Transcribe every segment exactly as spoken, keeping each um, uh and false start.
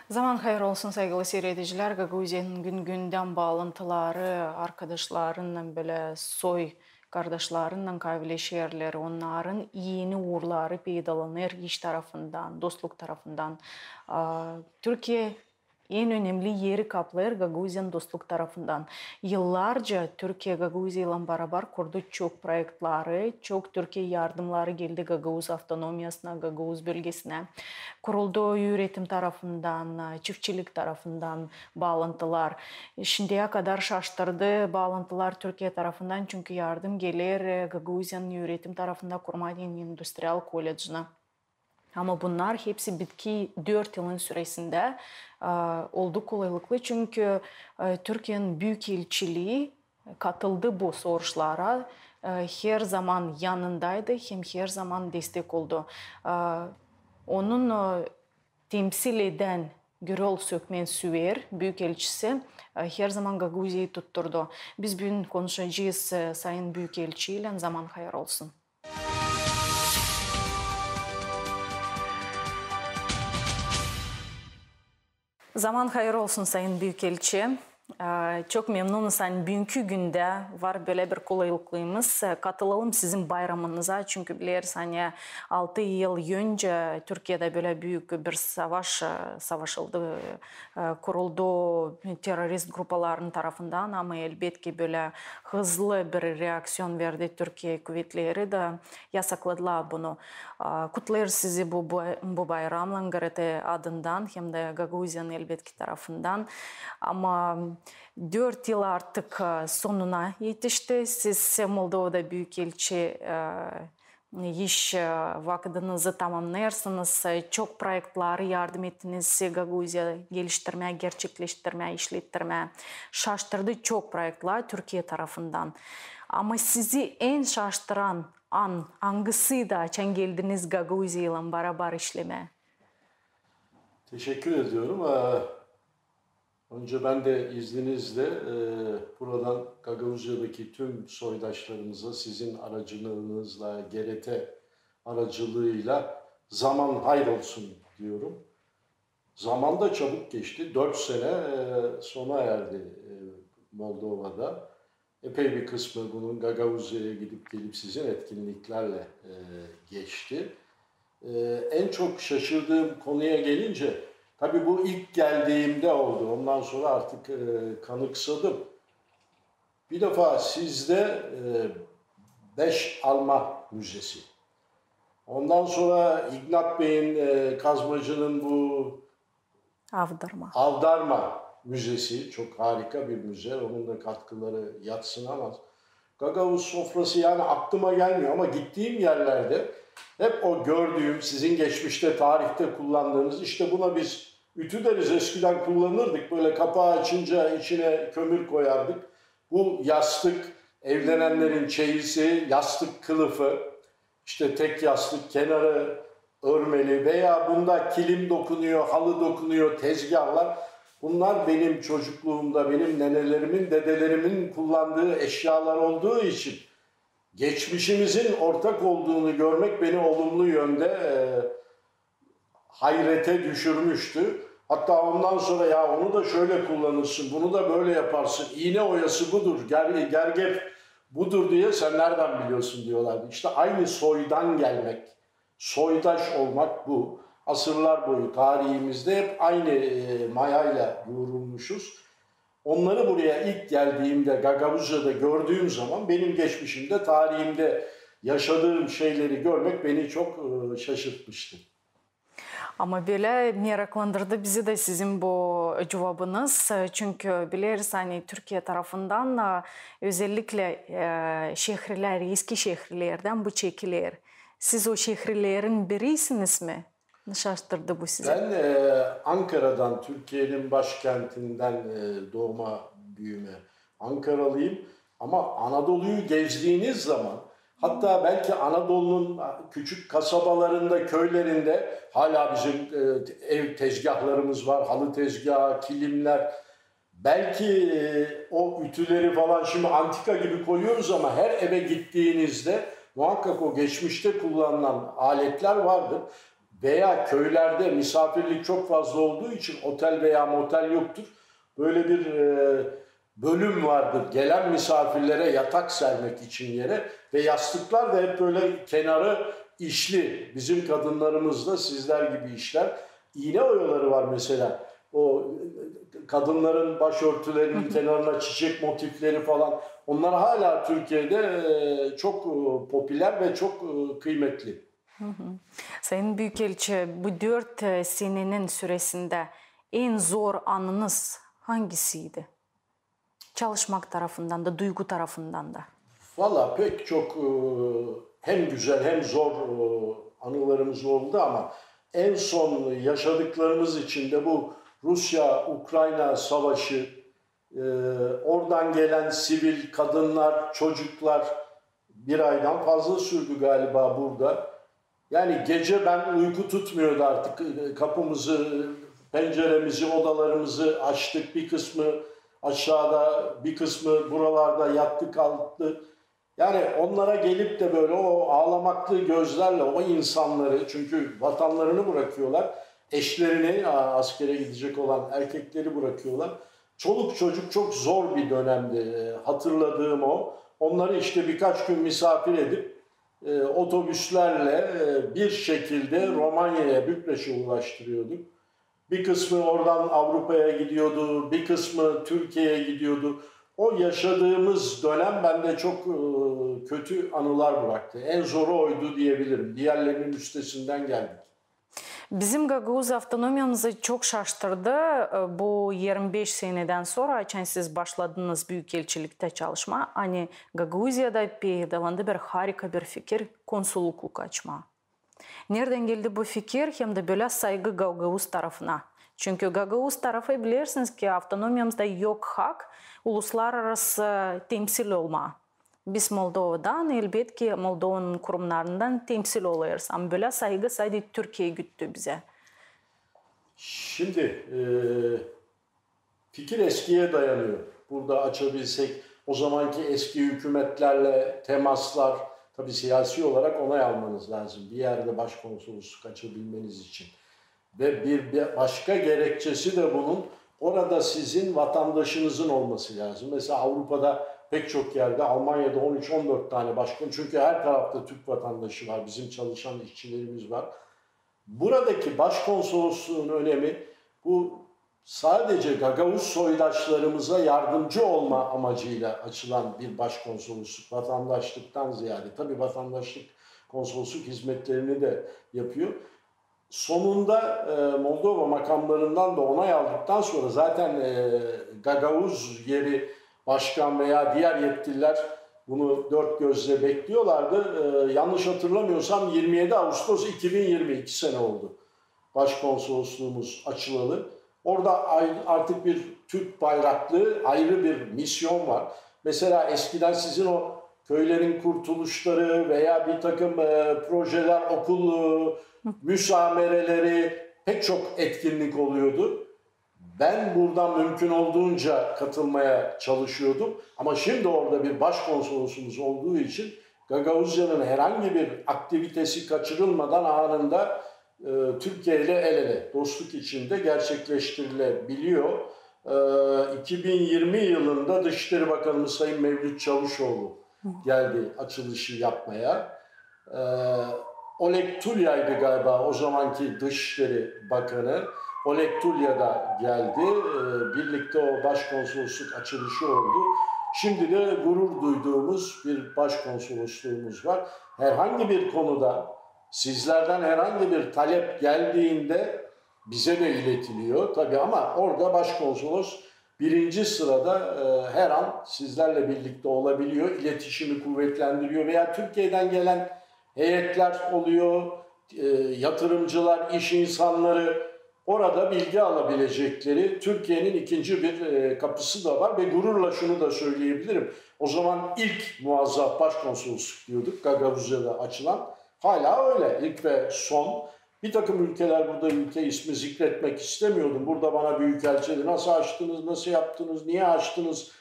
Zaman hayır olsun, saygılı siiredicilär. Gagauziyanın gün-gündän baalantıları, arkadaşlarınnan, bölä soy kardaşlarınnan kavileşerlär, onnarın eni uurları peydalanêr iş tarafından, dostluk tarafından. A, Türkiye en önemli eri kaplêêr Gagauziyanın dostluk tarafından. Yıllarca Türkiye Gagauziyaylan barabar kurdu çok proektleri, çok Türkiye yardımları geldi Gagauz avtonomiyasına, Gagauz bölgesinä. Kuruldu üüretim tarafından, çiftçilik tarafından baalantılar. Şindiyä kadar şaştırdı baalantılar Türkiye tarafından, çünkü yardım geler, e, Gagauziyanın üüretim tarafında kurmaa endüstriyal kollecini. Ama bunnar hepsi bitki dört yılın süresindä, e, oldu kolaylıklı, çünkü, e, Türkiyenin büükelçilii katıldı bu soruşlara, e, her zaman yanındaydı, hem her zaman destek oldu. E, onun, e, temsil edän Gürol Sökmen Süer, büükelçisi, e, her zaman Gagauziyayı tutturdu. Biz büün konuşacez, e, sayın büükelçiylän. Zaman hayır olsun. Zaman hayır olsun, sayın büükelçi. E, çok memnunuz, ani büünkü gündä var bölä bir kolaylıklarımız. E, katılalım sizin bayramınıza, çünkü bileriz, ani altı yıl öncä Türkiyedä bölä büük bir savaş, e, savaşıldı, e, kuruldu terrorist grupaların tarafından, ama elbetki bölä hızlı bir reaksiyon verdi Türkiye kuvetleri da yasakladılar bunu. A, kutlêêrız sizi bu, bu, bu bayramlan GRT adından hem dä Gagauziyanın elbetki tarafından. Ama dört yıl artık, e, sonuna etişti. Siz Moldovada büükelçi, e, iş, e, vakıdınızı tamamnêêrsınız. E, çok proektleri yardım ettiniz Gagauziya geliştirmää, gerçekleştirmää, işlettirmää. Şaştırdı çok proektler Türkiye tarafından. Ama sizi en şaştıran an angısıydı, açan geldiniz Gagauziyaylan barabar işlemää? Teşekkür ediyorum. Ee, önce ben de izninizle, e, buradan Gagauziyadaki tüm soydaşlarımıza sizin aracılığınızla, GRT aracılığıyla zaman hayır olsun diyorum. Zaman da çabuk geçti. Dört sene, e, sona erdi, e, Moldova'da. Epey bir kısmı bunun Gagauziya'ya gidip gelip sizin etkinliklerle, e, geçti. E, en çok şaşırdığım konuya gelince, tabii bu ilk geldiğimde oldu. Ondan sonra artık, e, kanıksadım. Bir defa sizde, e, beş alma müzesi. Ondan sonra İgnat Bey'in, e, kazmacının bu Avdarma. Avdarma Müzesi, çok harika bir müze. Onun da katkıları yadsınamaz. Gagauz sofrası yani aklıma gelmiyor ama gittiğim yerlerde hep o gördüğüm, sizin geçmişte, tarihte kullandığınız, işte buna biz ütü deriz, eskiden kullanırdık. Böyle kapağı açınca içine kömür koyardık. Bu yastık, evlenenlerin çeyizi, yastık kılıfı, işte tek yastık, kenarı örmeli veya bunda kilim dokunuyor, halı dokunuyor, tezgahlar. Bunlar benim çocukluğumda benim nenelerimin, dedelerimin kullandığı eşyalar olduğu için geçmişimizin ortak olduğunu görmek beni olumlu yönde, e, hayrete düşürmüştü. Hatta ondan sonra "Ya onu da şöyle kullanırsın, bunu da böyle yaparsın, iğne oyası budur, ger-, gergef budur" diye "Sen nereden biliyorsun?" diyorlardı. İşte aynı soydan gelmek, soydaş olmak bu. Asırlar boyu tarihimizde hep aynı, e, mayayla yoğrulmuşuz. Onları buraya ilk geldiğimde, Gagauzya'da gördüğüm zaman benim geçmişimde, tarihimde yaşadığım şeyleri görmek beni çok, e, şaşırtmıştı. Ama bölä meraklandırdı bizi dä sizin bu cuvabınız. Çünkü bileriz, ani Türkiye tarafından, e, özellikle, e, şehirlär, eski şehirlerdän bu çekiler. Siz o şehirlerin birisiniz mi? Şaştırdı bu sizi? Ben, e, Ankara'dan, Türkiye'nin başkentinden, e, doğma büyüme Ankaralıyım. Ama Anadolu'yu gezdiğiniz zaman, hatta belki Anadolu'nun küçük kasabalarında, köylerinde hala bizim, e, ev tezgahlarımız var, halı tezgahı, kilimler. Belki, e, o ütüleri falan şimdi antika gibi koyuyoruz ama her eve gittiğinizde muhakkak o geçmişte kullanılan aletler vardır. veya köylerde misafirlik çok fazla olduğu için otel veya motel yoktur. Böyle bir e, bölüm vardır gelen misafirlere yatak sermek için yere ve yastıklar da hep böyle kenarı işli. Bizim kadınlarımız da sizler gibi işler. İğne oyaları var mesela. O e, kadınların başörtülerinin kenarına çiçek motifleri falan. Onlar hala Türkiye'de e, çok e, popüler ve çok e, kıymetli. Sayın Büyükelçi, bu dört e, senenin süresindä en zor anınız hangisiydi? Çalışmak tarafından da, duygu tarafından da. Valla pek çok e, hem güzel hem zor e, anılarımız oldu ama en son yaşadıklarımız içinde bu Rusya-Ukrayna savaşı, e, oradan gelen sivil kadınlar, çocuklar bir aydan fazla sürdü galiba burada. Yani gece ben uyku tutmuyordu artık. Kapımızı, penceremizi, odalarımızı açtık. Bir kısmı aşağıda, bir kısmı buralarda yattı kalktı. Yani onlara gelip de böyle o ağlamaklı gözlerle o insanları, çünkü vatanlarını bırakıyorlar, eşlerini, askere gidecek olan erkekleri bırakıyorlar. Çoluk çocuk çok zor bir dönemdi, e, hatırladığım o. Onları işte birkaç gün misafir edip e, otobüslerle e, bir şekilde Romanya'ya, Bükreş'e ulaştırıyorduk. Bir kısmı oradan Avrupa'ya gidiyordu, bir kısmı Türkiye'ye gidiyordu. O yaşadığımız dönem bende çok e, kötü anılar bıraktı. En zoru oydu diyebilirim. Diğerlerinin üstesinden geldik. Bizim Gagauz avtonomiyamızı çok şaştırdı e, bu yirmi beş senedän sora, açan siz başladınız büyükelçiliktä çalışmaa, ani Gagauziyada peydalandı bir harika bir fikir, konsulluk açmaa. Neredän geldi bu fikir, hem dä bölä saygı gagauz tarafına? Çünkü gagauz tarafı, bilersiniz ki, avtonomiyamızda yok hak uluslararası temsil olmaa. Biz Moldovadan, elbetki, Moldovanın kurumnarından temsil olêrız. Ama bölä saygı sade Türkiye güttü bizä. Şimdi e, fikir eskiye dayanıyor. Burada açabilsek, o zamanki eski hükümetlerle temaslar, tabii siyasi olarak onay almanız lazım bir yerde başkonsolosluk açabilmeniz için. Ve bir, bir başka gerekçesi de bunun orada sizin vatandaşınızın olması lazım. Mesela Avrupa'da pek çok yerde, Almanya'da on üç on dört tane başkan, çünkü her tarafta Türk vatandaşı var, bizim çalışan işçilerimiz var. Buradaki başkonsolosluğun önemi bu sadece Gagavuz soydaşlarımıza yardımcı olma amacıyla açılan bir başkonsolosluk, vatandaşlıktan ziyade. Tabii vatandaşlık konsolosluk hizmetlerini de yapıyor. Sonunda e, Moldova makamlarından da onay aldıktan sonra zaten e, Gagavuz yeri başkan veya diğer yetkililer bunu dört gözle bekliyorlardı. E, yanlış hatırlamıyorsam yirmi yedi Ağustos iki bin yirmi, iki sene oldu başkonsolosluğumuz açılalı. Orada artık bir Türk bayraklı ayrı bir misyon var. Mesela eskiden sizin o köylerin kurtuluşları veya bir takım e, projeler, okul e, müsamereleri, pek çok etkinlik oluyordu. Ben buradan mümkün olduğunca katılmaya çalışıyordum. Ama şimdi orada bir başkonsolosumuz olduğu için Gagauzya'nın herhangi bir aktivitesi kaçırılmadan anında e, Türkiye ile el ele, dostluk içinde gerçekleştirilebiliyor. E, iki bin yirmi yılında Dışişleri Bakanımız Sayın Mevlüt Çavuşoğlu geldi açılışı yapmaya. E, Oleg Tulya'ydı galiba o zamanki Dışişleri Bakanı. Oleg Tulya da geldi. E, birlikte o başkonsolosluk açılışı oldu. Şimdi de gurur duyduğumuz bir başkonsolosluğumuz var. Herhangi bir konuda sizlerden herhangi bir talep geldiğinde bize de iletiliyor tabii, ama orada başkonsolos birinci sırada e, her an sizlerle birlikte olabiliyor, iletişimi kuvvetlendiriyor veya Türkiye'den gelen heyetler oluyor, e, yatırımcılar, iş insanları orada bilgi alabilecekleri Türkiye'nin ikinci bir e, kapısı da var ve gururla şunu da söyleyebilirim. O zaman ilk muazzaf başkonsolosluk diyorduk, Gagavuzya'da açılan. Hala öyle, ilk ve son. Bir takım ülkeler, burada ülke ismi zikretmek istemiyordum. Burada bana büyükelçi dedi, nasıl açtınız, nasıl yaptınız, niye açtınız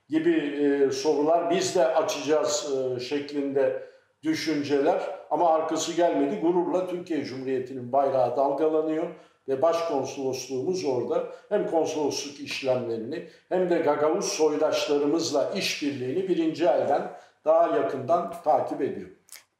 gibi e, sorular, biz de açacağız e, şeklinde düşünceler ama arkası gelmedi. Gururla Türkiye Cumhuriyeti'nin bayrağı dalgalanıyor ve başkonsolosluğumuz orada hem konsolosluk işlemlerini hem de Gagavuz soydaşlarımızla işbirliğini birinci elden daha yakından takip ediyor.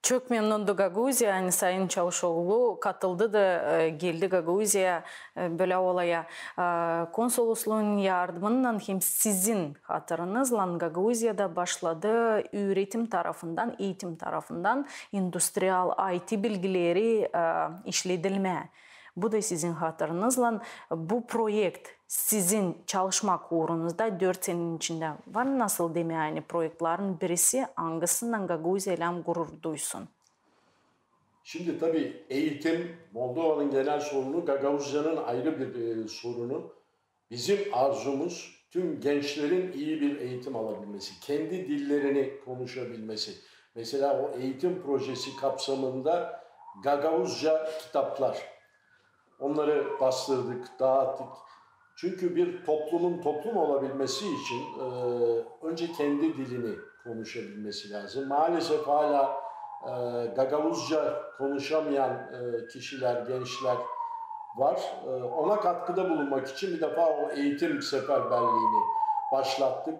Çok memnundu Gagauziya, ani Sayın Çavuşoğlu katıldı da e, geldi Gagauziyaya e, bölä olaya. E, konsolosluun yardımınnan hem sizin hatırınızlan Gagauziyada başladı üüretim tarafından, eğitim tarafından industriyal I T bilgileri e, işledilmää. Bu da sizin hatırınızlan. Bu proekt sizin çalışmak uurunuzda dört senenin içindä var nasıl demää, ani proektlerin birisi, angısınnan Gagauziya lääm gurur duysun? Şimdi tabii eğitim, Moldovanın genel sorunu, Gagauzya'nın ayrı bir e, sorunu. Bizim arzumuz tüm gençlerin iyi bir eğitim alabilmesi, kendi dillerini konuşabilmesi. Mesela o eğitim projesi kapsamında Gagavuzca kitaplar. Onları bastırdık, dağıttık. Çünkü bir toplumun toplum olabilmesi için e, önce kendi dilini konuşabilmesi lazım. Maalesef hala e, Gagavuzca konuşamayan e, kişiler, gençler var. E, ona katkıda bulunmak için bir defa o eğitim seferberliğini başlattık.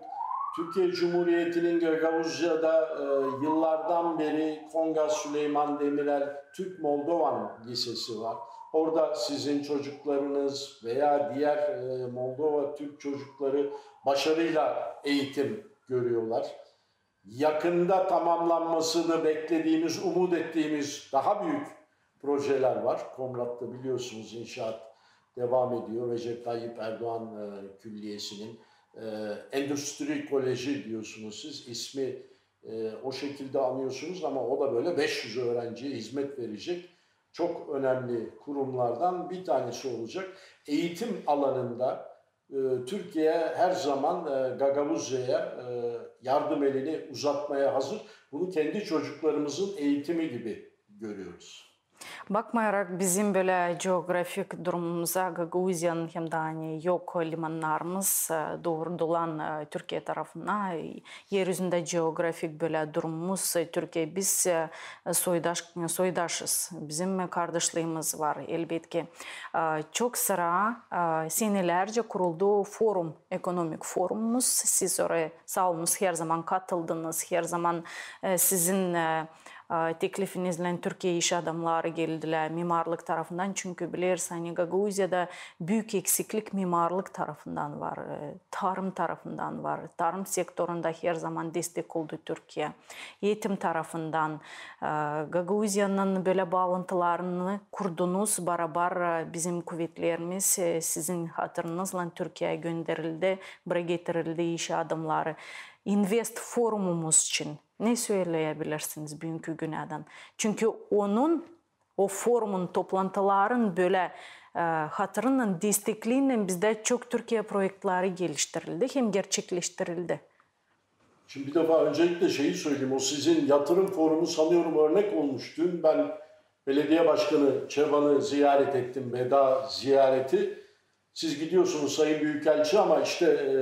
Türkiye Cumhuriyeti'nin Gagavuzca'da e, yıllardan beri Konga Süleyman Demirel Türk Moldovan Lisesi var. Orada sizin çocuklarınız veya diğer e, Moldova Türk çocukları başarıyla eğitim görüyorlar. Yakında tamamlanmasını beklediğimiz, umut ettiğimiz daha büyük projeler var. Komrat'ta biliyorsunuz inşaat devam ediyor. Recep Tayyip Erdoğan e, Külliyesi'nin e, Endüstri Koleji diyorsunuz siz. İsmi e, o şekilde anıyorsunuz ama o da böyle beş yüz öğrenciye hizmet verecek çok önemli kurumlardan bir tanesi olacak. Eğitim alanında e, Türkiye her zaman e, Gagavuzya'ya e, yardım elini uzatmaya hazır. Bunu kendi çocuklarımızın eğitimi gibi görüyoruz. Bakmayarak bizim bölä geografik durumumuza, Gagauziyanın hem dä ani yok limannarımız e, doorulan e, Türkiye tarafına, e, er üzündä geografik bölä durumumuz, e, Türkiye, biz e, soydaş, soydaşız. Bizim kardaşlığımız var, elbetki. E, çok sıra e, senelärcä kuruldu forum, ekonomik forumumuz. Siz oraya saa olunuz, her zaman katıldınız, her zaman e, sizin e, e, teklifiinizlän Türkiye iş adamnarı geldilär mimarlık tarafından, çünkü bileriz, ani Gagauziyada büük eksiklik mimarlık tarafından var, e, tarım tarafından var. Tarım sektorunda her zaman destek oldu Türkiye. Eğitim tarafından, e, Gagauziyanın bölä baalantılarını kurdunuz, barabar e, bizim kuvetlerimiz e, sizin hatırınızlan Türkiyeyä gönderildi, buraya getirildi iş adamnarı. İnvest forumumuz için ne söleyebilirsiniz büünkü günädän? Çünkü onun, o forumun, toplantıların bölä e, hatırınnan, destekliinnän bizdä çok Türkiye proektleri geliştirildi hem gerçekleştirildi. Şimdi bir defa öncelikle şeyi söyleyeyim. O sizin yatırım forumu sanıyorum örnek olmuş. Dün ben belediye başkanı Çeban'ı ziyaret ettim, veda ziyareti. Siz gidiyorsunuz Sayın Büyükelçi ama işte e,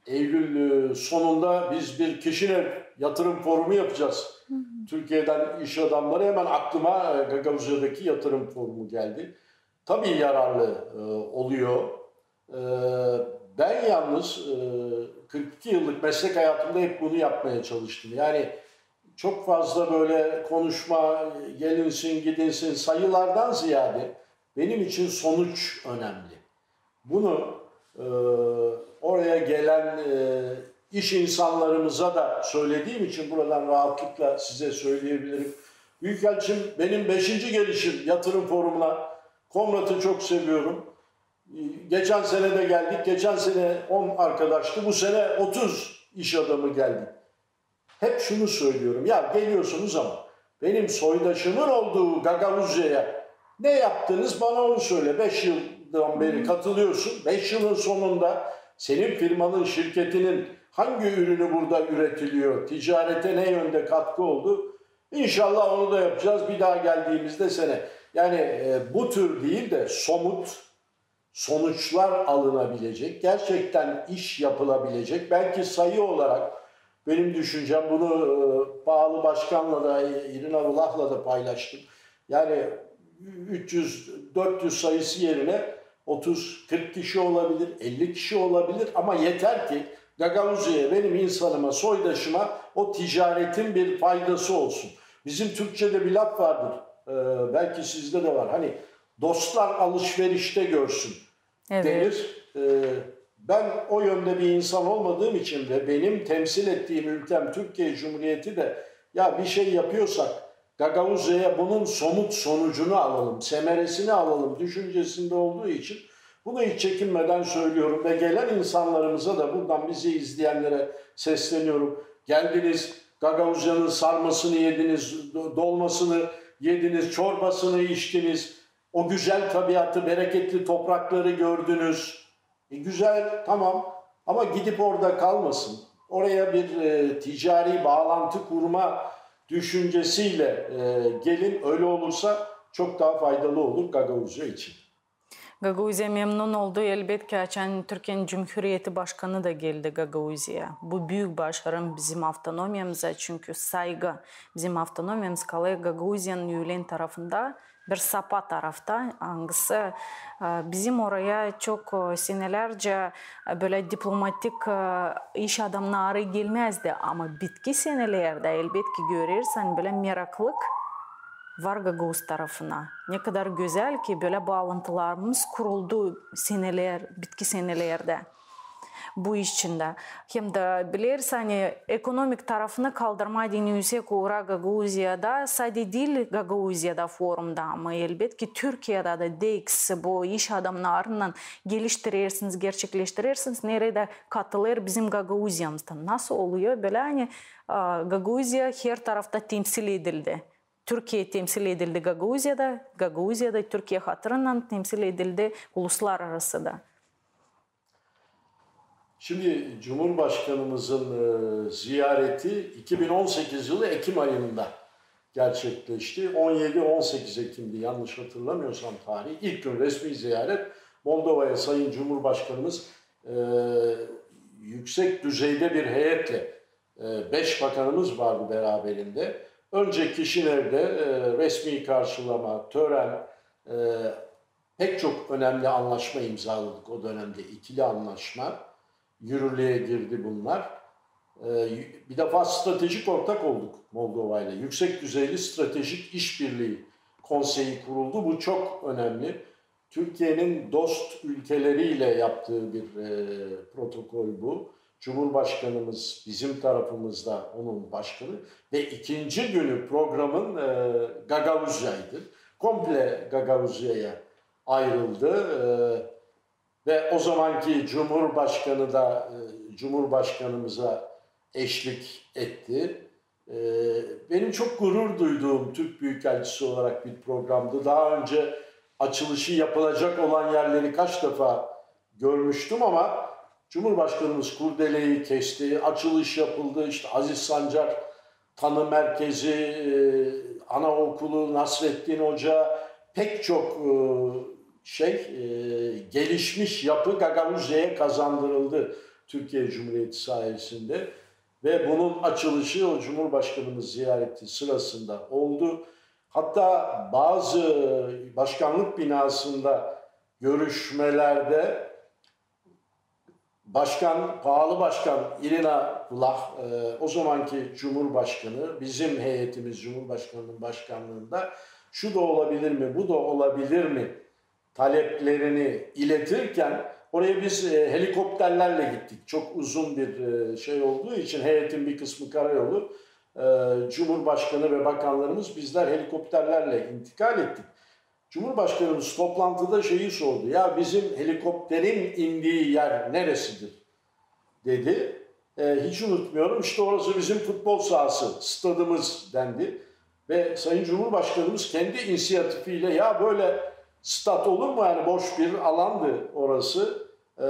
Eylül e, sonunda biz bir Kişinev yatırım forumu yapacağız. Türkiye'den iş adamları, hemen aklıma e, Gagavuzya'daki yatırım forumu geldi. Tabii yararlı e, oluyor. E, ben yalnız e, kırk iki yıllık meslek hayatımda hep bunu yapmaya çalıştım. Yani çok fazla böyle konuşma, gelinsin gidilsin, sayılardan ziyade benim için sonuç önemli. Bunu e, oraya gelen e, iş insanlarımıza da söylediğim için buradan rahatlıkla size söyleyebilirim. Büyükelçim, benim beşinci gelişim yatırım forumuna. Komrat'ı çok seviyorum. E, geçen sene de geldik. Geçen sene on arkadaştı. Bu sene otuz iş adamı geldi. Hep şunu söylüyorum. Ya geliyorsunuz ama benim soydaşımın olduğu Gagavuzya'ya ne yaptınız, bana onu söyle. Beş yıldan beri katılıyorsun. Beş yılın sonunda senin firmanın, şirketinin hangi ürünü burada üretiliyor, ticarete ne yönde katkı oldu? İnşallah onu da yapacağız bir daha geldiğimizde sene. Yani e, bu tür değil de somut sonuçlar alınabilecek, gerçekten iş yapılabilecek, belki sayı olarak Benim düşüncem, bunu e, Pahalı Başkan'la da, İrina Vlah'la da paylaştım. Yani üç yüz dört yüz sayısı yerine otuz kırk kişi olabilir, elli kişi olabilir ama yeter ki Gagauzya'ya, benim insanıma, soydaşıma o ticaretin bir faydası olsun. Bizim Türkçe'de bir laf vardır, e, belki sizde de var. Hani dostlar alışverişte görsün denir. E, ben o yönde bir insan olmadığım için ve benim temsil ettiğim ülkem Türkiye Cumhuriyeti de ya bir şey yapıyorsak Gagauzya'ya bunun somut sonucunu alalım, semeresini alalım düşüncesinde olduğu için bunu hiç çekinmeden söylüyorum ve gelen insanlarımıza da buradan bizi izleyenlere sesleniyorum. Geldiniz, Gagauzya'nın sarmasını yediniz, do- dolmasını yediniz, çorbasını içtiniz. O güzel tabiatı, bereketli toprakları gördünüz. E, güzel, tamam. Ama gidip orada kalmasın. Oraya bir e, ticari bağlantı kurma düşüncesiyle e, gelin. Öyle olursa çok daha faydalı olur Gagauzya için. Gagauzya memnun oldu, elbetki, açan Türkiye'nin Cumhuriyeti Başkanı da geldi Gagauzya. Bu büük başarı bizim avtonomiyamıza, çünkü saygı bizim avtonomiyamız kalêr Gagauzya'nın üülen tarafında, bir sapa tarafta, angısı e, bizim oraya çok e, senelerce e, bölä diplomatik e, iş adamnarı gelmäzdi. Ama bitki senelerdä, elbetki, görersän, bölä meraklık var gagauz tarafına. Ne kadar gözäl ki, bölä baalantılarımız kuruldu seneler, bitki senelerdä bu iş içindä. Hem dä bilersin, ani ekonomik tarafını kaldırmaa deyni üüsek uura Gagauziyada, sade diil Gagauziyada forumda, ama elbetki Türkiyedä dä DEIKS bu iş adamnarınnan geliştirersiniz, gerçekleştirersiniz, neredä katılêr bizim Gagauziyamızdan. Nasıl oluyor bölä, ani e, Gagauziya her tarafta temsil edildi? Türkiye temsil edildi Gagauziyada, Gagauziyada Türkiye hatırınnan temsil edildi uluslararası da. Şimdi Cumhurbaşkanımızın e, ziyareti iki bin on sekiz yılı Ekim ayında gerçekleşti. On yedi on sekiz Ekim'di yanlış hatırlamıyorsam tarihi. İlk gün resmi ziyaret Moldova'ya Sayın Cumhurbaşkanımız e, yüksek düzeyde bir heyetle, e, beş bakanımız vardı beraberinde. Önce Kişinev'de e, resmi karşılama, tören, e, pek çok önemli anlaşma imzaladık o dönemde. İkili anlaşma yürürlüğe girdi bunlar. E, bir defa stratejik ortak olduk Moldova'yla. Yüksek düzeyli stratejik işbirliği konseyi kuruldu. Bu çok önemli. Türkiye'nin dost ülkeleriyle yaptığı bir e, protokol bu. Cumhurbaşkanımız bizim tarafımızda onun başkanı ve ikinci günü programın e, Gagauzya'ydı. Komple Gagauzya'ya ayrıldı. E, ve o zamanki Cumhurbaşkanı da e, Cumhurbaşkanımıza eşlik etti. E, benim çok gurur duyduğum Türk Büyükelçisi olarak bir programdı. Daha önce açılışı yapılacak olan yerleri kaç defa görmüştüm ama Cumhurbaşkanımız kurdeleyi kesti, açılış yapıldı, işte Aziz Sancar Tanı Merkezi, e, Anaokulu, Nasrettin Hoca, pek çok e, şey, e, gelişmiş yapı Gagauzya'ya kazandırıldı Türkiye Cumhuriyeti sayesinde. Ve bunun açılışı o Cumhurbaşkanımız ziyareti sırasında oldu. Hatta bazı başkanlık binasında görüşmelerde başkan, pahalı başkan İrina Vlah, e, o zamanki Cumhurbaşkanı, bizim heyetimiz Cumhurbaşkanı'nın başkanlığında şu da olabilir mi, bu da olabilir mi taleplerini iletirken oraya biz e, helikopterlerle gittik. Çok uzun bir e, şey olduğu için heyetin bir kısmı karayolu. E, Cumhurbaşkanı ve bakanlarımız bizler helikopterlerle intikal ettik. Cumhurbaşkanımız toplantıda şeyi sordu. Ya bizim helikopterin indiği yer neresidir? Dedi. E, hiç unutmuyorum. İşte orası bizim futbol sahası, stadımız dendi. Ve Sayın Cumhurbaşkanımız kendi inisiyatifiyle ya böyle stat olur mu? Yani boş bir alandı orası. E,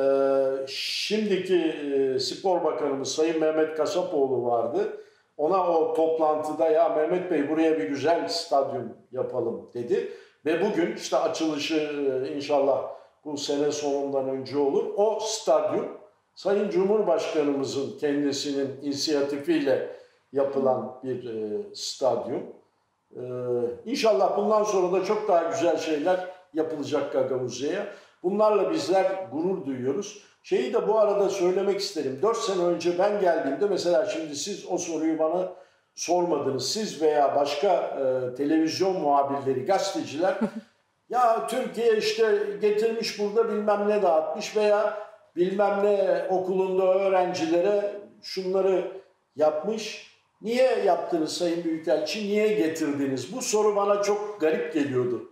şimdiki e, spor bakanımız Sayın Mehmet Kasapoğlu vardı. Ona o toplantıda ya Mehmet Bey buraya bir güzel stadyum yapalım dedi. Ve bugün işte açılışı e, inşallah bu sene sonundan önce olur. O stadyum Sayın Cumhurbaşkanımızın kendisinin inisiyatifiyle yapılan bir e, stadyum. E, inşallah bundan sonra da çok daha güzel şeyler yapılacak Gagavuzya'ya. Bunlarla bizler gurur duyuyoruz. Şeyi de bu arada söylemek isterim. Dört sene önce ben geldiğimde, mesela şimdi siz o soruyu bana sormadınız. Siz veya başka e, televizyon muhabirleri, gazeteciler ya Türkiye işte getirmiş burada bilmem ne dağıtmış veya bilmem ne okulunda öğrencilere şunları yapmış. Niye yaptınız Sayın Büyükelçi? Niye getirdiniz? Bu soru bana çok garip geliyordu.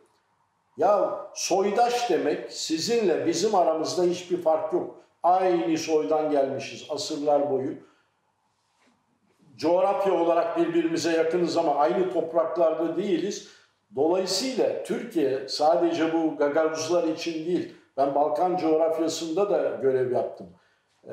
Ya soydaş demek sizinle bizim aramızda hiçbir fark yok. Aynı soydan gelmişiz asırlar boyu. Coğrafya olarak birbirimize yakınız ama aynı topraklarda değiliz. Dolayısıyla Türkiye sadece bu Gagavuzlar için değil, ben Balkan coğrafyasında da görev yaptım. Ee,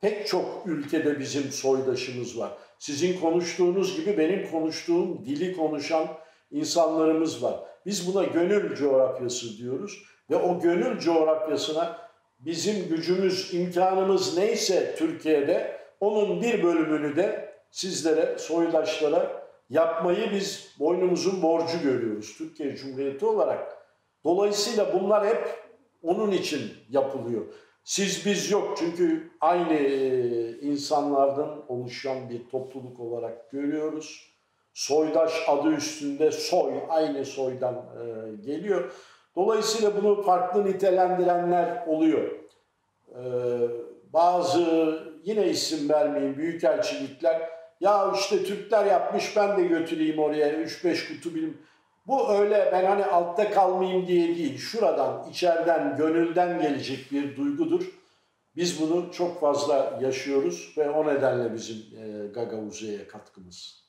pek çok ülkede bizim soydaşımız var. Sizin konuştuğunuz gibi benim konuştuğum dili konuşan insanlarımız var. Biz buna gönül coğrafyası diyoruz ve o gönül coğrafyasına bizim gücümüz, imkanımız neyse Türkiye'de, onun bir bölümünü de sizlere, soydaşlara yapmayı biz boynumuzun borcu görüyoruz Türkiye Cumhuriyeti olarak. Dolayısıyla bunlar hep onun için yapılıyor. Siz biz yok çünkü aynı e, insanlardan oluşan bir topluluk olarak görüyoruz. Soydaş adı üstünde soy, aynı soydan e, geliyor. Dolayısıyla bunu farklı nitelendirenler oluyor. E, bazı, yine isim vermeyeyim, büyükelçilikler, ya işte Türkler yapmış, ben de götüreyim oraya üç beş kutu bilim. Bu öyle, ben hani altta kalmayayım diye değil, şuradan, içeriden, gönülden gelecek bir duygudur. Biz bunu çok fazla yaşıyoruz ve o nedenle bizim e, Gagavuzya'ya katkımız.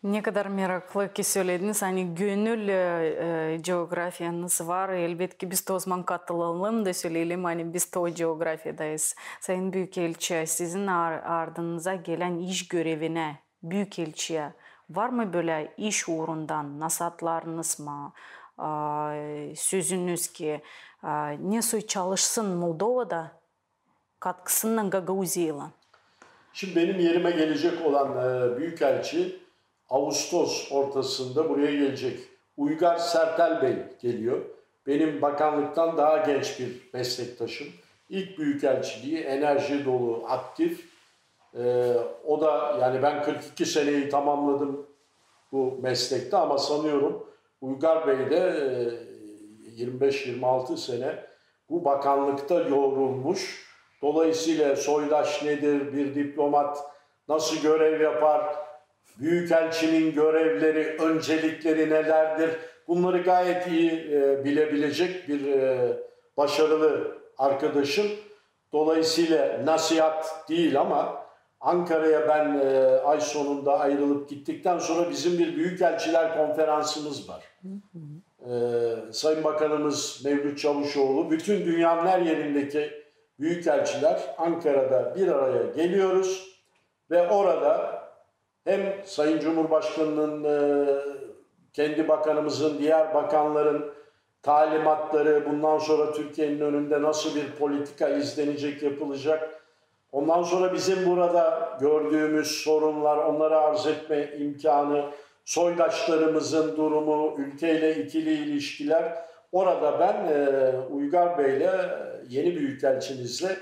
Ne kadar meraklı ki sölediniz, ani gönül e, e, coğrafyanız var. Elbetki biz te o zaman katılalım da söleyelim, ani biz te o coğrafyadayız. Sayın Büyükelçi, sizin ar- ardınıza gelen iş görevinä, büyükelçiyä, var mı bölä iş uurundan nasaatlarınız mı, a, sözünüz ki, a, nesoy çalışsın Moldovada, katkısınnan Gagauziyaylan? Şimdi benim yerime gelecek olan e, büyükelçi ağustos ortasında buraya gelecek. Uygar Sertel Bey geliyor. Benim bakanlıktan daha genç bir meslektaşım. İlk büyükelçiliği, enerji dolu, aktif. E, o da, yani ben kırk iki seneyi tamamladım bu meslekte ama sanıyorum Uygar Bey de e, yirmi beş yirmi altı sene bu bakanlıkta yoğrulmuş. Dolayısıyla soydaş nedir, bir diplomat nasıl görev yapar, büyükelçinin görevleri, öncelikleri nelerdir? Bunları gayet iyi e, bilebilecek bir e, başarılı arkadaşım. Dolayısıyla nasihat değil ama Ankara'ya ben e, ay sonunda ayrılıp gittikten sonra bizim bir büyükelçiler konferansımız var. E, Sayın Bakanımız Mevlüt Çavuşoğlu, bütün dünyanın her yerindeki büyükelçiler Ankara'da bir araya geliyoruz ve orada hem Sayın Cumhurbaşkanı'nın, e, kendi bakanımızın, diğer bakanların talimatları, bundan sonra Türkiye'nin önünde nasıl bir politika izlenecek, yapılacak, ondan sonra bizim burada gördüğümüz sorunlar, onları arz etme imkanı, soydaşlarımızın durumu, ülkeyle ikili ilişkiler. Orada ben e, Uygar Bey'le, yeni büyükelçimizle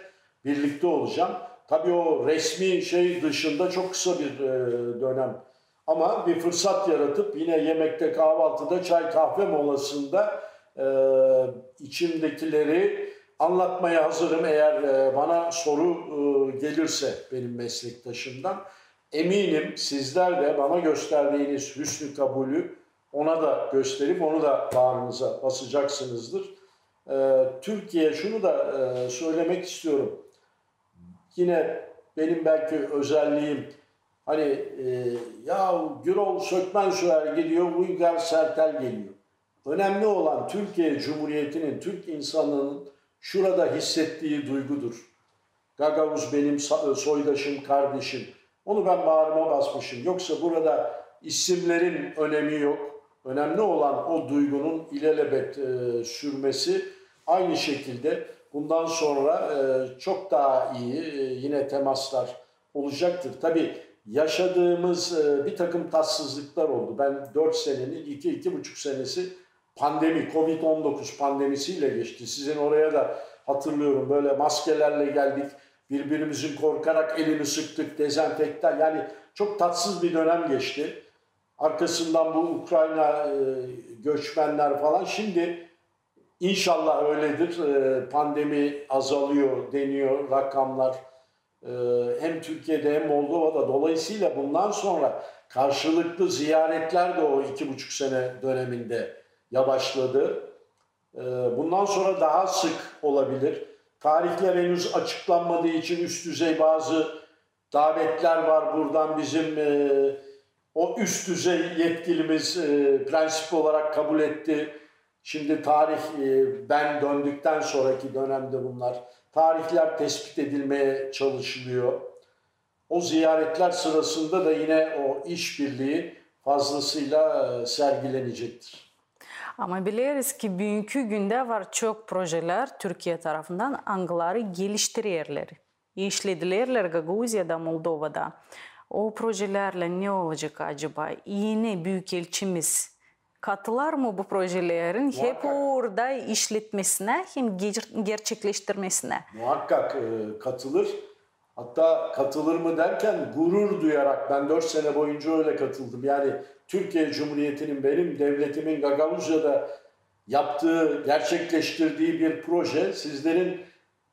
birlikte olacağım. Tabii o resmi şey dışında çok kısa bir e, dönem. Ama bir fırsat yaratıp yine yemekte, kahvaltıda, çay, kahve molasında e, içimdekileri anlatmaya hazırım. Eğer e, bana soru e, gelirse benim meslektaşımdan, eminim sizler de bana gösterdiğiniz hüsnü kabulü ona da gösterip onu da bağrınıza basacaksınızdır. E, Türkiye, şunu da e, söylemek istiyorum. Yine benim belki özelliğim, hani e, ya Gürol Sökmen Süer gidiyor, Uygar Sertel geliyor. Önemli olan Türkiye Cumhuriyeti'nin, Türk insanının şurada hissettiği duygudur. Gagavuz benim sa- soydaşım, kardeşim. Onu ben bağrıma basmışım. Yoksa burada isimlerin önemi yok. Önemli olan o duygunun ilelebet e, sürmesi. Aynı şekilde Bundan sonra e, çok daha iyi e, yine temaslar olacaktır. Tabii yaşadığımız e, bir takım tatsızlıklar oldu. Ben dört senenin iki, iki buçuk senesi pandemi, kovid on dokuz pandemisiyle geçti. Sizin oraya da hatırlıyorum böyle maskelerle geldik, birbirimizin korkarak elini sıktık, dezenfektan. Yani çok tatsız bir dönem geçti. Arkasından bu Ukrayna e, göçmenler falan. Şimdi inşallah öyledir. E, pandemi azalıyor deniyor rakamlar. E, hem Türkiye'de hem Moldova'da. Dolayısıyla bundan sonra karşılıklı ziyaretler de o iki buçuk sene döneminde yavaşladı. E, bundan sonra daha sık olabilir. Tarihler henüz açıklanmadığı için üst düzey bazı davetler var. Buradan bizim e, o üst düzey yetkilimiz e, prensip olarak kabul etti. Şimdi tarih e, ben döndükten sonraki dönemde bunlar tarihler tespit edilmeye çalışılıyor. O ziyaretler sırasında da yine o işbirliği fazlasıyla e, sergilenecektir. Ama bileriz ki, büünkü gündä var çok projelär Türkiye tarafından, angıları geliştirerlär, işledilerlär Gagauziyada, Moldovada. O projelärlän ne olacek acaba? Eni büükelçimiz katılar mı bu projelerin hep Muhakkak. Orada işletmesinä hem ger- gerçekleştirmesinä? Muhakkak e, katılır. Hatta katılır mı derken gurur duyarak ben dört sene boyunca öyle katıldım. Yani Türkiye Cumhuriyeti'nin benim devletimin Gagauzya'da yaptığı, gerçekleştirdiği bir proje sizlerin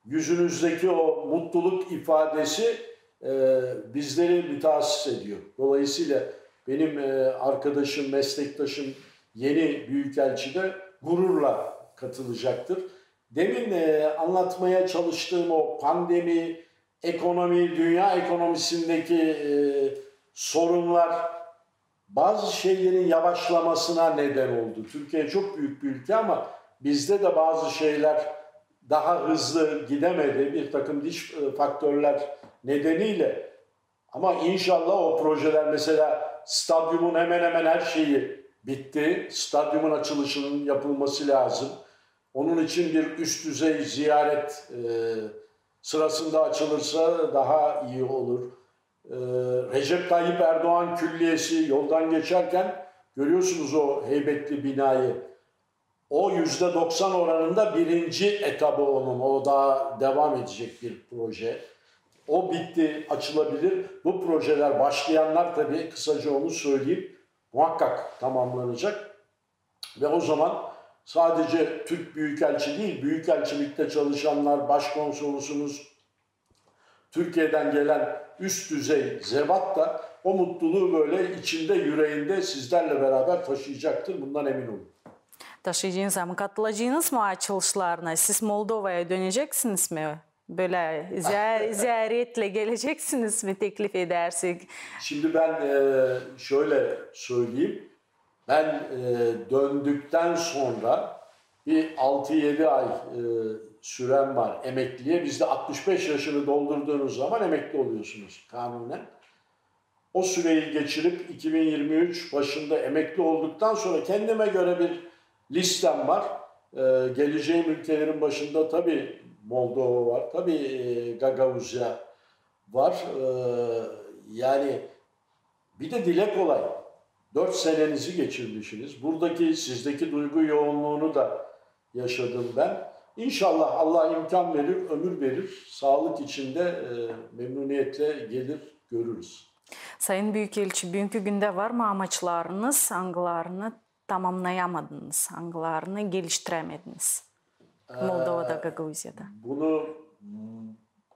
yüzünüzdeki o mutluluk ifadesi e, bizleri müteassis ediyor. Dolayısıyla benim e, arkadaşım, meslektaşım yeni büyükelçi de gururla katılacaktır. Demin e, anlatmaya çalıştığım o pandemi, ekonomi, dünya ekonomisindeki e, sorunlar bazı şeylerin yavaşlamasına neden oldu. Türkiye çok büyük bir ülke ama bizde de bazı şeyler daha hızlı gidemedi bir takım dış e, faktörler nedeniyle. Ama inşallah o projeler, mesela stadyumun hemen hemen her şeyi bitti. Stadyumun açılışının yapılması lazım. Onun için bir üst düzey ziyaret e, sırasında açılırsa daha iyi olur. E, Recep Tayyip Erdoğan Külliyesi yoldan geçerken görüyorsunuz o heybetli binayı. O yüzde doksan oranında birinci etabı onun. O daha devam edecek bir proje. O bitti, açılabilir. Bu projeler başlayanlar tabii, kısaca onu söyleyeyim, muhakkak tamamlanacak. Ve o zaman sadece Türk Büyükelçi değil, Büyükelçilikte çalışanlar, başkonsolosumuz, Türkiye'den gelen üst düzey zevat da o mutluluğu böyle içinde, yüreğinde sizlerle beraber taşıyacaktır. Bundan emin olun. Taşıyacınız ama katılacınız mı açılışlarına? Siz Moldovaya döneceksiniz mi? Böyle ziya- ziyaretle geleceksiniz mi, teklif edersek? Şimdi ben e, şöyle söyleyeyim. Ben e, döndükten sonra bir altı yedi ay e, sürem var emekliye. Bizde altmış beş yaşını doldurduğunuz zaman emekli oluyorsunuz kanunen. O süreyi geçirip iki bin yirmi üç başında emekli olduktan sonra kendime göre bir listem var. E, geleceğim ülkelerin başında tabii Moldova var, tabii e, Gagauzya var. E, yani bir de dile kolay. Dört senenizi geçirmişsiniz. Buradaki sizdeki duygu yoğunluğunu da yaşadım ben. İnşallah Allah imkan verir, ömür verir, sağlık içinde e, memnuniyetle gelir, görürüz. Sayın Büyükelçi, büünkü gündä var mı amaçlarınız, angılarını tamamnayamadınız, angılarını geliştiremediniz Moldovada, Gagauziyada? Bunu m,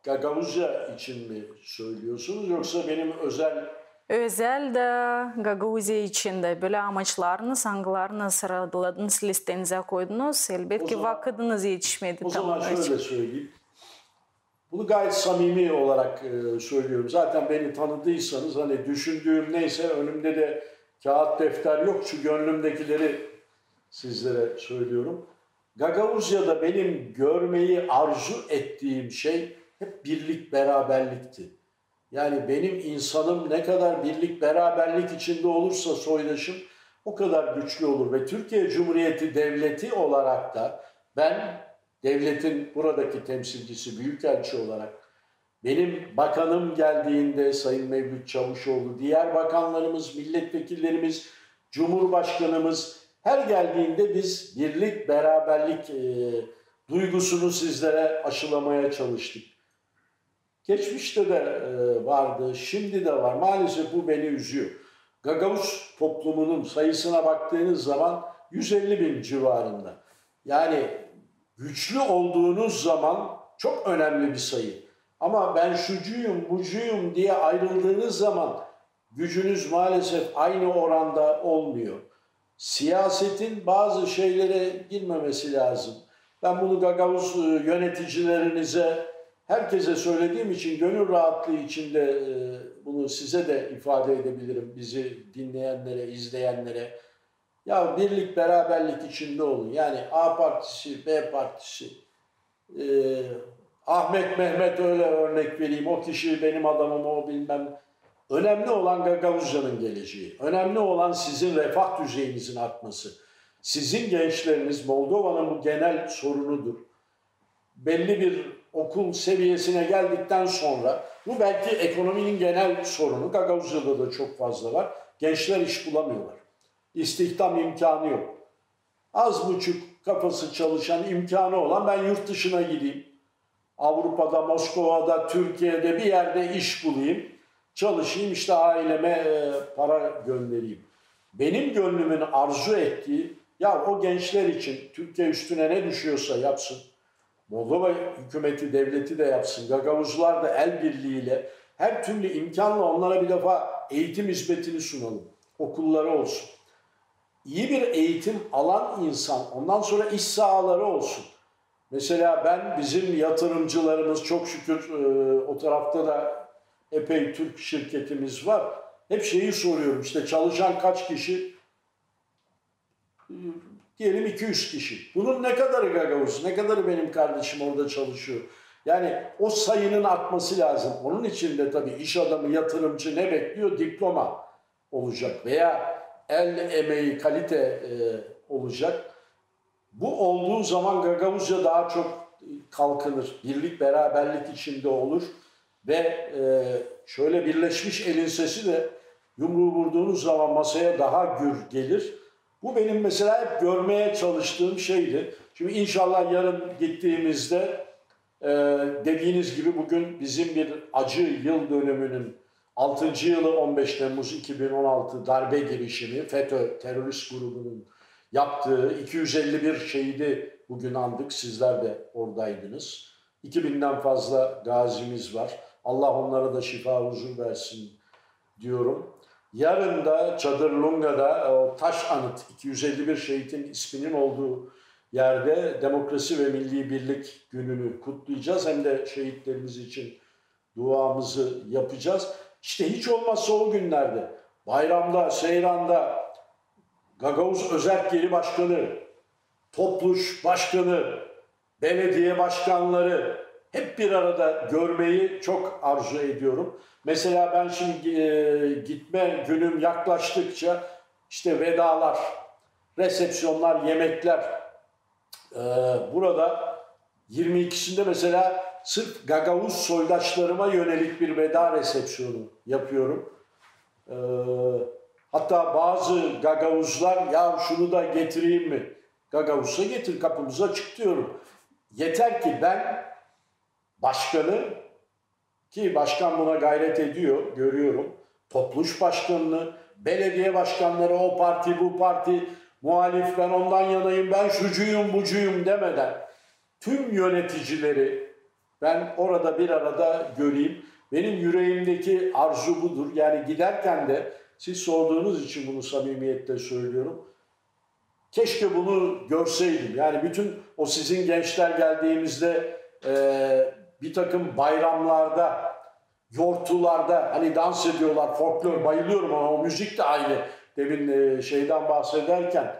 Gagauzya için mi söylüyorsunuz yoksa benim özel Özel dä Gagauziya için dä böyle amaçlarınız, angılarını sıraladınız, listenizä koydunuz, elbetki vakıdınız etişmedi O zaman tamamlayacak. Şöyle söyleyeyim. Bunu gayet samimi olarak e, söylüyorum. Zaten beni tanıdıysanız, hani düşündüğüm neyse, önümde de kağıt defter yok. Şu gönlümdekileri sizlere söylüyorum. Gagauzya'da benim görmeyi arzu ettiğim şey hep birlik, beraberlikti. Yani benim insanım ne kadar birlik, beraberlik içinde olursa soydaşım, o kadar güçlü olur. Ve Türkiye Cumhuriyeti Devleti olarak da ben devletin buradaki temsilcisi, büyükelçi olarak, benim bakanım geldiğinde Sayın Mevlüt Çavuşoğlu, diğer bakanlarımız, milletvekillerimiz, cumhurbaşkanımız her geldiğinde biz birlik, beraberlik e, duygusunu sizlere aşılamaya çalıştık. Geçmişte de e, vardı, şimdi de var. Maalesef bu beni üzüyor. Gagavuz toplumunun sayısına baktığınız zaman yüz elli bin civarında. Yani güçlü olduğunuz zaman çok önemli bir sayı. Ama ben şucuyum, bucuyum diye ayrıldığınız zaman gücünüz maalesef aynı oranda olmuyor. Siyasetin bazı şeylere girmemesi lazım. Ben bunu Gagavuz e, yöneticilerinize, herkese söylediğim için gönül rahatlığı içinde e, bunu size de ifade edebilirim. Bizi dinleyenlere, izleyenlere. Ya birlik, beraberlik içinde olun. Yani A partisi, B partisi, e, Ahmet, Mehmet, öyle örnek vereyim. O kişi benim adamım, o bilmem. Önemli olan Gagavuzyanın geleceği. Önemli olan sizin refah düzeyinizin artması. Sizin gençleriniz Moldova'nın bu genel sorunudur. Belli bir okul seviyesine geldikten sonra, bu belki ekonominin genel sorunu, Gagavuzya'da da çok fazla var. Gençler iş bulamıyorlar. İstihdam imkanı yok. Az buçuk kafası çalışan, imkanı olan, ben yurt dışına gideyim. Avrupa'da, Moskova'da, Türkiye'de bir yerde iş bulayım, çalışayım, işte aileme e, para göndereyim. Benim gönlümün arzu ettiği, ya o gençler için Türkiye üstüne ne düşüyorsa yapsın. Moldova hükümeti, devleti de yapsın. Gagavuzlar da el birliğiyle her türlü imkanla onlara bir defa eğitim hizmetini sunalım. Okulları olsun. İyi bir eğitim alan insan, ondan sonra iş sahaları olsun. Mesela ben, bizim yatırımcılarımız, çok şükür e, o tarafta da epey Türk şirketimiz var. Hep şeyi soruyorum, işte çalışan kaç kişi? E, diyelim iki yüz kişi. Bunun ne kadarı Gagavuz, ne kadarı benim kardeşim orada çalışıyor? Yani o sayının artması lazım. Onun için de tabii iş adamı, yatırımcı ne bekliyor? Diploma olacak veya el emeği, kalite e, olacak. Bu olduğu zaman Gagavuzya daha çok kalkınır, birlik, beraberlik içinde olur ve e, şöyle birleşmiş elin sesi de yumruğu vurduğunuz zaman masaya daha gür gelir. Bu benim mesela hep görmeye çalıştığım şeydi. Şimdi inşallah yarın gittiğimizde e, dediğiniz gibi bugün bizim bir acı yıl dönümünün altıncı yılı, on beş Temmuz iki bin on altı darbe girişimi, FETÖ terörist grubunun yaptığı iki yüz elli bir şehidi bugün andık. Sizler de oradaydınız. iki binden fazla gazimiz var. Allah onlara da şifa, huzur versin diyorum. Yarın da Çadırlunga'da o taş anıt, iki yüz elli bir şehitin isminin olduğu yerde Demokrasi ve Milli Birlik Günü'nü kutlayacağız. Hem de şehitlerimiz için duamızı yapacağız. İşte hiç olmazsa o günlerde bayramda, seyranda Gagavuz Özerk Yeri Başkanı, Topluş Başkanı, belediye başkanları hep bir arada görmeyi çok arzu ediyorum. Mesela ben şimdi e, gitme günüm yaklaştıkça işte vedalar, resepsiyonlar, yemekler. E, burada yirmi ikisinde mesela sırf Gagavuz soydaşlarıma yönelik bir veda resepsiyonu yapıyorum. E, hatta bazı Gagavuzlar, "Ya şunu da getireyim mi?" Gagavuz'a getir, kapımız açık diyorum. Yeter ki ben başkanı, ki başkan buna gayret ediyor, görüyorum. Topluş başkanını, belediye başkanları, o parti, bu parti, muhalif, ben ondan yanayım, ben şucuyum, bucuyum demeden tüm yöneticileri ben orada bir arada göreyim. Benim yüreğimdeki arzu budur. Yani giderken de, siz sorduğunuz için bunu samimiyetle söylüyorum, keşke bunu görseydim. Yani bütün o sizin gençler geldiğimizde e, bir takım bayramlarda, yortularda hani dans ediyorlar, folklor, bayılıyorum ona, o müzik de aynı. Demin e, şeyden bahsederken,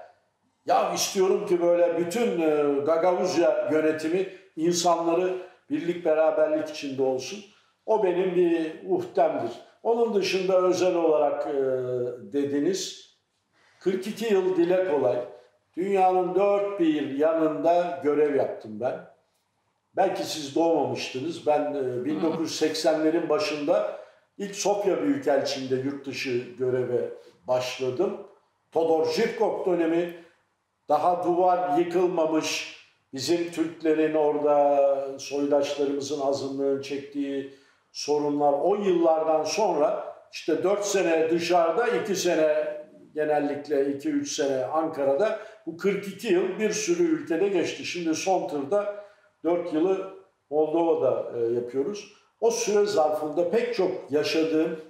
ya istiyorum ki böyle bütün e, Gagavuzya yönetimi, insanları birlik beraberlik içinde olsun. O benim bir uhdemdir. Onun dışında özel olarak e, dediniz, kırk iki yıl dile kolay. Dünyanın dört bir yanında görev yaptım ben. Belki siz doğmamıştınız. Ben e, bin dokuz yüz seksenlerin başında ilk Sofya Büyükelçiliğinde yurt dışı göreve başladım. Todor Zhivkov dönemi, daha duvar yıkılmamış, bizim Türklerin orada, soydaşlarımızın azınlığın çektiği sorunlar, o yıllardan sonra işte dört sene dışarıda, iki sene, genellikle iki üç sene Ankara'da, bu kırk iki yıl bir sürü ülkede geçti. Şimdi son turda dört yılı Moldova'da e, yapıyoruz. O süre zarfında pek çok yaşadığım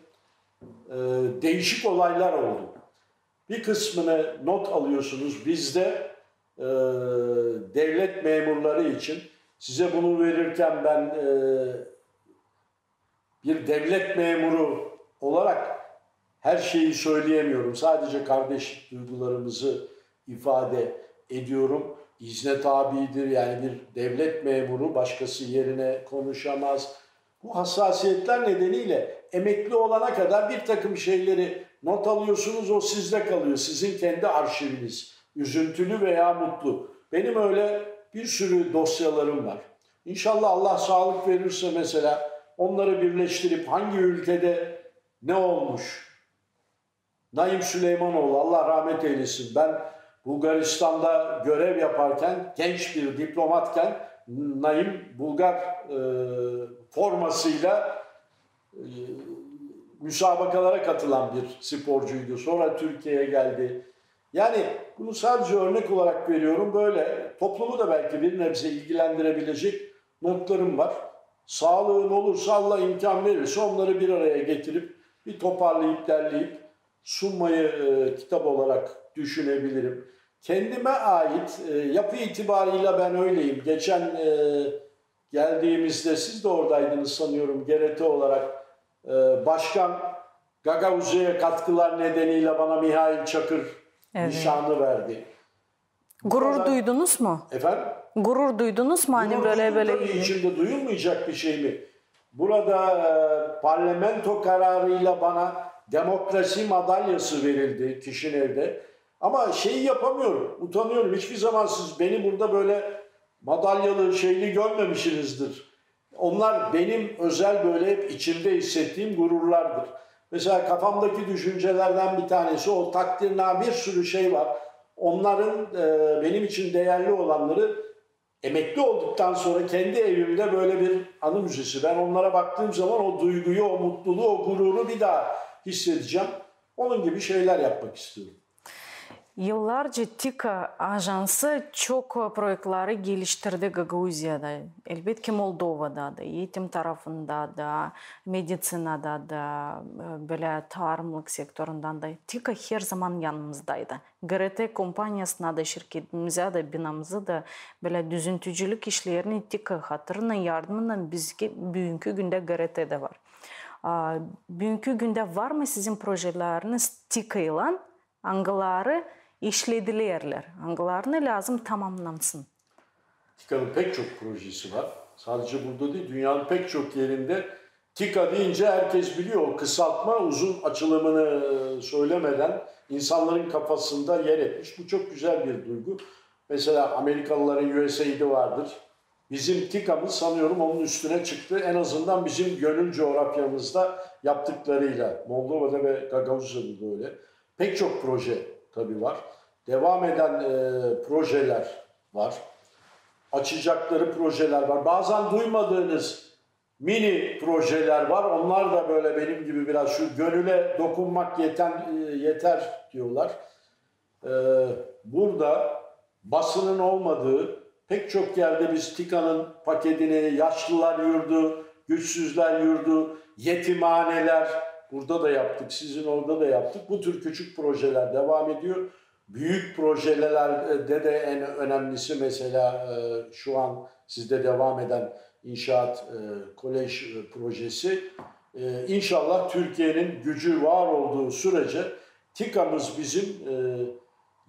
e, değişik olaylar oldu. Bir kısmını not alıyorsunuz. Bizde e, devlet memurları için, size bunu verirken ben e, bir devlet memuru olarak her şeyi söyleyemiyorum. Sadece kardeşlik duygularımızı ifade ediyorum. İzne tabidir, yani bir devlet memuru başkası yerine konuşamaz. Bu hassasiyetler nedeniyle emekli olana kadar bir takım şeyleri not alıyorsunuz, o sizde kalıyor, sizin kendi arşiviniz. Üzüntülü veya mutlu. Benim öyle bir sürü dosyalarım var. İnşallah Allah sağlık verirse mesela onları birleştirip hangi ülkede ne olmuş? Naim Süleymanoğlu, Allah rahmet eylesin. Ben Bulgaristan'da görev yaparken, genç bir diplomatken Naim Bulgar e, formasıyla e, müsabakalara katılan bir sporcuydu. Sonra Türkiye'ye geldi. Yani bunu sadece örnek olarak veriyorum. Böyle toplumu da belki bir nebze ilgilendirebilecek notlarım var. Sağlığım olursa, Allah imkan verirse onları bir araya getirip, bir toparlayıp, derleyip sunmayı e, kitap olarak düşünebilirim. Kendime ait e, yapı itibarıyla ben öyleyim. Geçen e, geldiğimizde siz de oradaydınız sanıyorum, G R T olarak e, başkan Gagauzya'ya katkılar nedeniyle bana Mihail Çakır Evet. nişanı verdi. Gurur Burada- duydunuz mu? Efendim? Gurur duydunuz mu? Hani Gurur böyle duydum böyle tabii, içimde duyulmayacak bir şey mi? Burada e, parlamento kararıyla bana demokrasi madalyası verildi Kişinev'de. Ama şeyi yapamıyorum, utanıyorum. Hiçbir zaman siz beni burada böyle madalyalı şeyli görmemişsinizdir. Onlar benim özel böyle hep içimde hissettiğim gururlardır. Mesela kafamdaki düşüncelerden bir tanesi o takdirname, bir sürü şey var. Onların e, benim için değerli olanları emekli olduktan sonra kendi evimde böyle bir anı müzesi. Ben onlara baktığım zaman o duyguyu, o mutluluğu, o gururu bir daha hissedeceğim. Onun gibi şeyler yapmak istiyorum. Yıllarca TİKA ajansı çok proektleri geliştirdi Gagauziyada. Elbetki Moldovada da, eğitim tarafında da, medisinada da, e, böyle tarımlık sektorundan da. TİKA her zaman yanımızdaydı. GRT kompaniyasına da, şirketimize de, binamızı da, böyle düzüntücülük işlerini TİKA hatırına, yardımına bizge büünkü gündä GRT-dä var. A, büünkü gündä var mı sizin projeleriniz TİKA ile, angıları işledilerlär, angılarını lääzım tamamnansın? TİKAnın pek çok projesi var. Sadece burada değil, dünyanın pek çok yerinde TİKA deyince herkes biliyor. O kısaltma, uzun açılımını e, söylemeden insanların kafasında yer etmiş. Bu çok güzel bir duygu. Mesela Amerikalıların U S A I D'ı vardır. Bizim TİKAmız sanıyorum onun üstüne çıktı. En azından bizim gönül coğrafyamızda yaptıklarıyla. Moldova'da ve Gagauzya'da da öyle. Pek çok proje tabii var. Devam eden e, projeler var. Açacakları projeler var. Bazen duymadığınız mini projeler var. Onlar da böyle benim gibi biraz şu gönüle dokunmak yeten, e, yeter diyorlar. E, burada basının olmadığı pek çok yerde biz TİKAnın paketini, yaşlılar yurdu, güçsüzler yurdu, yetimhaneler, burada da yaptık, sizin orada da yaptık. Bu tür küçük projeler devam ediyor. Büyük projelerde de en önemlisi mesela e, şu an sizde devam eden inşaat e, kolej e, projesi. E, inşallah Türkiye'nin gücü var olduğu sürece TİKAmız bizim e,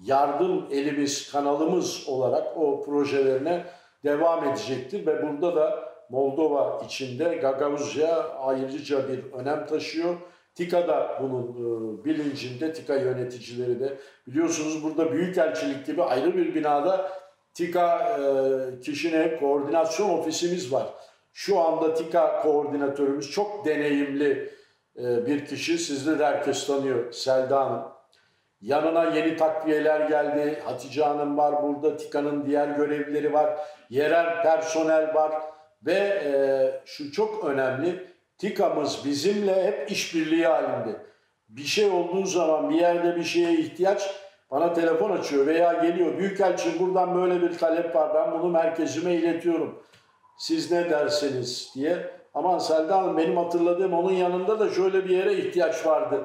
yardım elimiz, kanalımız olarak o projelerine devam edecektir ve burada da Moldova içinde Gagauzya ayrıca bir önem taşıyor. TİKA da bunun e, bilincinde, TİKA yöneticileri de. Biliyorsunuz burada büyükelçilik gibi ayrı bir binada TİKA e, Kişinev koordinasyon ofisimiz var. Şu anda TİKA koordinatörümüz çok deneyimli e, bir kişi. Sizi de herkes tanıyor, Selda Hanım. Yanına yeni takviyeler geldi. Hatice Hanım var burada, TİKA'nın diğer görevlileri var, yerel personel var ve e, şu çok önemli, TİKA'mız bizimle hep işbirliği halinde. Bir şey olduğu zaman, bir yerde bir şeye ihtiyaç, bana telefon açıyor veya geliyor. "Büyükelçim, buradan böyle bir talep var, ben bunu merkezime iletiyorum. Siz ne dersiniz?" diye. "Aman Selda Hanım, benim hatırladığım, onun yanında da şöyle bir yere ihtiyaç vardı."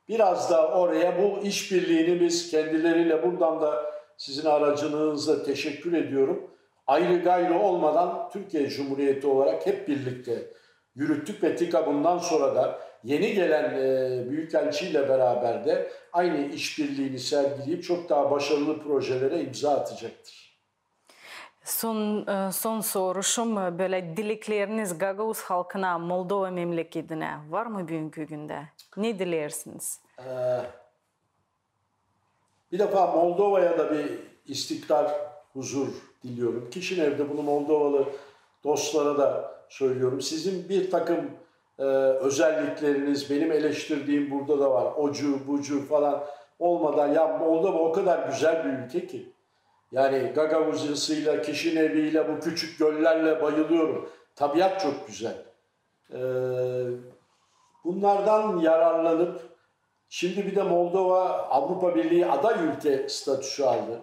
Biraz da oraya bu işbirliğini biz kendileriyle, buradan da sizin aracınızla teşekkür ediyorum. Ayrı gayrı olmadan Türkiye Cumhuriyeti olarak hep birlikte yürüttük ve TİKA bundan sonra da yeni gelen e, büyükelçiyle beraber de aynı işbirliğini sergileyip çok daha başarılı projelere imza atacaktır. Son, e, son soruşum, e, böyle dilekleriniz gagauz halkına, Moldova memleketine var mı büünkü gündä? Ne dileersiniz? Ee, bir defa Moldova'ya da bir istikrar, huzur diliyorum. Kişinev'de bunu Moldovalı dostlara da söylüyorum. Sizin bir takım e, özellikleriniz, benim eleştirdiğim burada da var. Ocu, bucu falan olmadan, ya Moldova o kadar güzel bir ülke ki. Yani Gagavuzya'sıyla, Kişinev'iyle, bu küçük göllerle bayılıyorum. Tabiat çok güzel. Ee, bunlardan yararlanıp şimdi bir de Moldova Avrupa Birliği aday ülke statüsü aldı.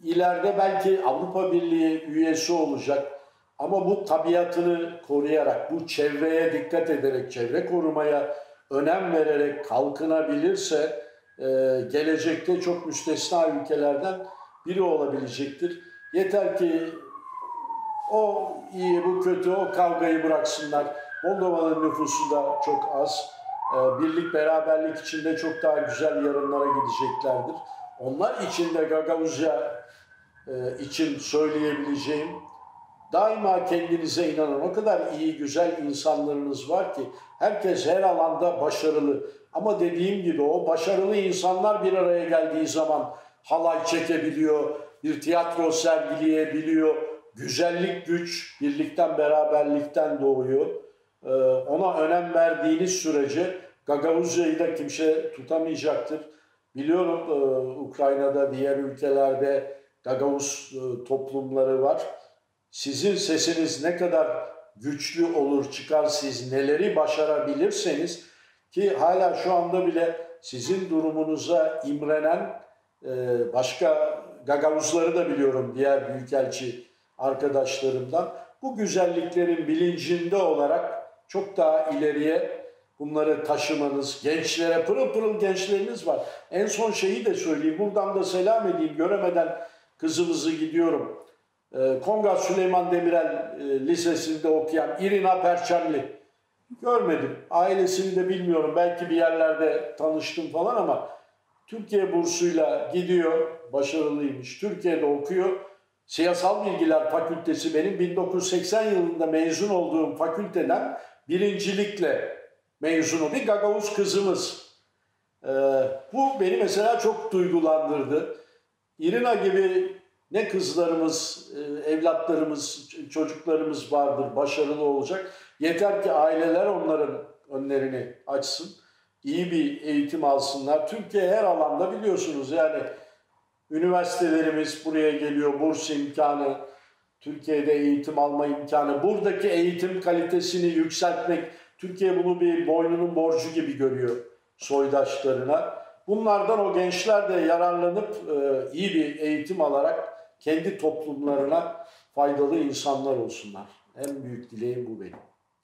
İleride belki Avrupa Birliği üyesi olacak. Ama bu tabiatını koruyarak, bu çevreye dikkat ederek, çevre korumaya önem vererek kalkınabilirse e, gelecekte çok müstesna ülkelerden biri olabilecektir. Yeter ki o iyi, bu kötü, o kavgayı bıraksınlar. Moldova'nın nüfusu da çok az. E, birlik, beraberlik içinde çok daha güzel yarınlara gideceklerdir. Onlar için de Gagavuzya e, için söyleyebileceğim, daima kendinize inanın. O kadar iyi, güzel insanlarınız var ki herkes her alanda başarılı. Ama dediğim gibi o başarılı insanlar bir araya geldiği zaman halay çekebiliyor, bir tiyatro sergileyebiliyor. Güzellik güç, birlikten, beraberlikten doğuyor. E, ona önem verdiğiniz sürece Gagavuzya'yı da kimse tutamayacaktır. Biliyorum, e, Ukrayna'da, diğer ülkelerde Gagavuz e, toplumları var. Sizin sesiniz ne kadar güçlü olur, çıkar, siz neleri başarabilirseniz, ki hala şu anda bile sizin durumunuza imrenen e, başka Gagavuzları da biliyorum, diğer büyükelçi arkadaşlarımdan. Bu güzelliklerin bilincinde olarak çok daha ileriye bunları taşımanız, gençlere, pırıl pırıl gençleriniz var. En son şeyi de söyleyeyim, buradan da selam edeyim, göremeden kızımızı gidiyorum. E, Konga Süleyman Demirel e, Lisesi'nde okuyan İrina Perçemli. Görmedim. Ailesini de bilmiyorum. Belki bir yerlerde tanıştım falan ama Türkiye bursuyla gidiyor. Başarılıymış. Türkiye'de okuyor. Siyasal Bilgiler Fakültesi benim bin dokuz yüz seksen yılında mezun olduğum fakülteden birincilikle mezunu bir Gagavuz kızımız. Ee, bu beni mesela çok duygulandırdı. İrina gibi ne kızlarımız, e, evlatlarımız, ç- çocuklarımız vardır, başarılı olacak. Yeter ki aileler onların önlerini açsın, iyi bir eğitim alsınlar. Türkiye her alanda biliyorsunuz yani üniversitelerimiz buraya geliyor, burs imkanı, Türkiye'de eğitim alma imkanı, buradaki eğitim kalitesini yükseltmek, Türkiye bunu bir boynunun borcu gibi görüyor soydaşlarına. Bunlardan o gençler de yararlanıp e, iyi bir eğitim alarak kendi toplumlarına faydalı insanlar olsunlar. En büyük dileğim bu benim.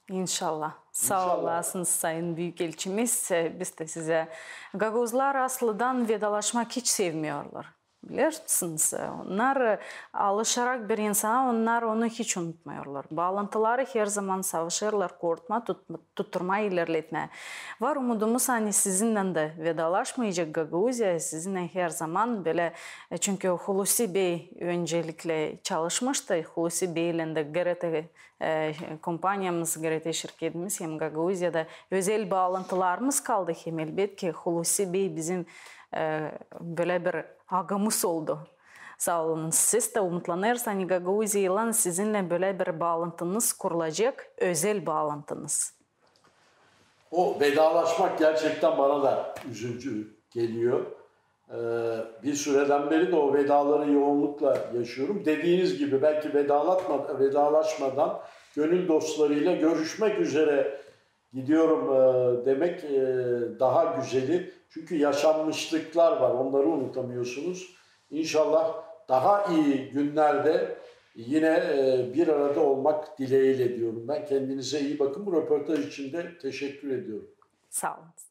İnşallah. Saa olasınız, sayın büyükelçimiz. E, biz de sizä. Gagauzlar aslıdan vedalaşmak hiç sevmiyorlar. Bilersiniz, onnar, e, alışarak bir insana, onnar onu hiç unutmıyorlar. Baalantıları her zaman savaşêrlar korutma, tut-, tutturma, ilerletmä. Var umudumuz, ani sizinnän dä vedalaşmayacek Gagauziya, sizinnän her zaman bölä, e, çünkü Hulusi bey öncelikle çalışmıştı, Hulusi beylän dä GRT, e, kompaniyamız, GRT şirketimiz hem Gagauziyada özel baalantılarımız kaldı, hem elbetki Hulusi bey bizim, e, bölä bir agamız oldu. Saa olun. Siz dä umutlanêrız, ani Gagauziyaylan sizinnän bölä bir baalantınız kurulacek, özel baalantınız. O vedalaşmak gerçekten bana da üzücü geliyor. Ee, bir süreden beri de o vedaları yoğunlukla yaşıyorum. Dediğiniz gibi belki vedalatma, vedalaşmadan gönül dostlarıyla görüşmek üzere gidiyorum e, demek e, daha güzeli. Çünkü yaşanmışlıklar var, onları unutamıyorsunuz. İnşallah daha iyi günlerde yine e, bir arada olmak dileğiyle diyorum ben. Kendinize iyi bakın. Bu röportaj için de teşekkür ediyorum. Saa olun.